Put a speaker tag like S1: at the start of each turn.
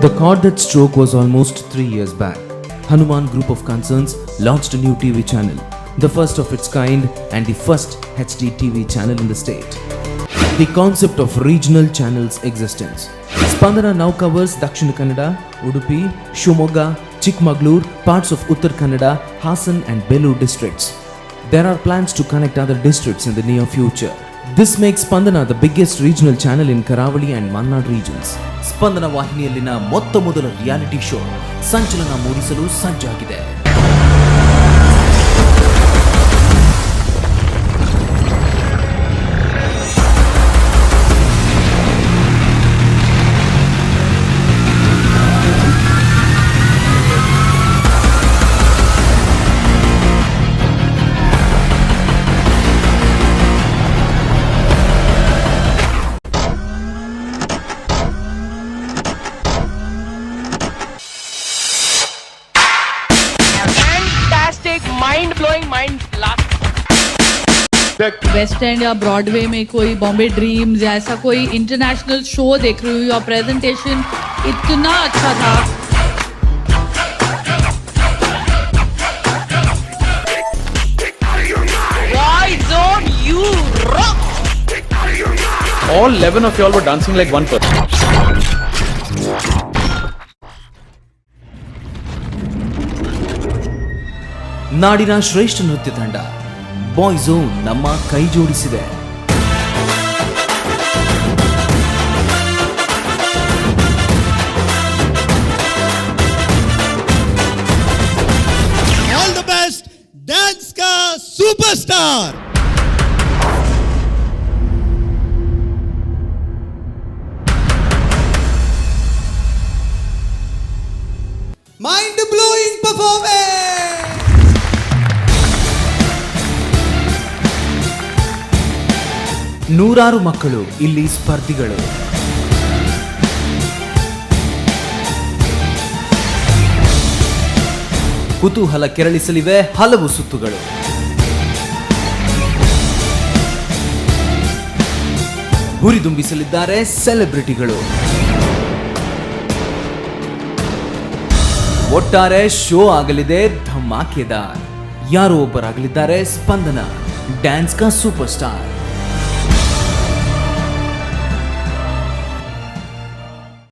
S1: The cord that stroke was almost 3 years back. Hanuman Group of Concerns launched a new TV channel, the first of its kind and the first HD TV channel in the state. The concept of regional channels existence. Spandana now covers Dakshina Kannada, Udupi, Shimoga, Chikmagalur, parts of Uttar Kannada, Hassan and Belur districts. There are plans to connect other districts in the near future. This makes Spandana the biggest regional channel in Karavali and Malnad regions. ಸ್ಪಂದನ ವಾಹಿನಿಯಲ್ಲಿನ ಮೊತ್ತ ಮೊದಲ reality show ಸಂಚಲನ ಮೂಡಿಸಲು ಸಜ್ಜಾಗಿದೆ.
S2: Fantastic, mind blowing, mind blast.
S3: Waste and या Broadway में कोई Bombay dreams या ऐसा कोई इंटरनेशनल शो देख रही हूँ और प्रेजेंटेशन इतना अच्छा था।
S2: Boyzone, you rock.
S4: All 11 of y'all were dancing like one person.
S1: ನಾಡಿನ ಶ್ರೇಷ್ಠ ನೃತ್ಯ ತಂಡ ಬಾಯ್ ಝೋನ್ ನಮ್ಮ ಕೈ ಜೋಡಿಸಿದೆ.
S5: ऑल the best, dance का सुपरस्टार। Mind blowing performance.
S1: ನೂರಾರು ಮಕ್ಕಳು ಇಲ್ಲಿ ಸ್ಪರ್ಧಿಗಳು. ಕುತೂಹಲ ಕೆರಳಿಸಲಿವೆ ಹಲವು ಸುತ್ತುಗಳು. ಹುರಿದುಂಬಿಸಲಿದ್ದಾರೆ ಸೆಲೆಬ್ರಿಟಿಗಳು. ಒಟ್ಟಾರೆ ಶೋ ಆಗಲಿದೆ ಧಮಾಕೆದಾರ್. ಯಾರೋ ಒಬ್ಬರಾಗಲಿದ್ದಾರೆ ಸ್ಪಂದನ ಡ್ಯಾನ್ಸ್ ಕಾ ಸೂಪರ್ ಸ್ಟಾರ್.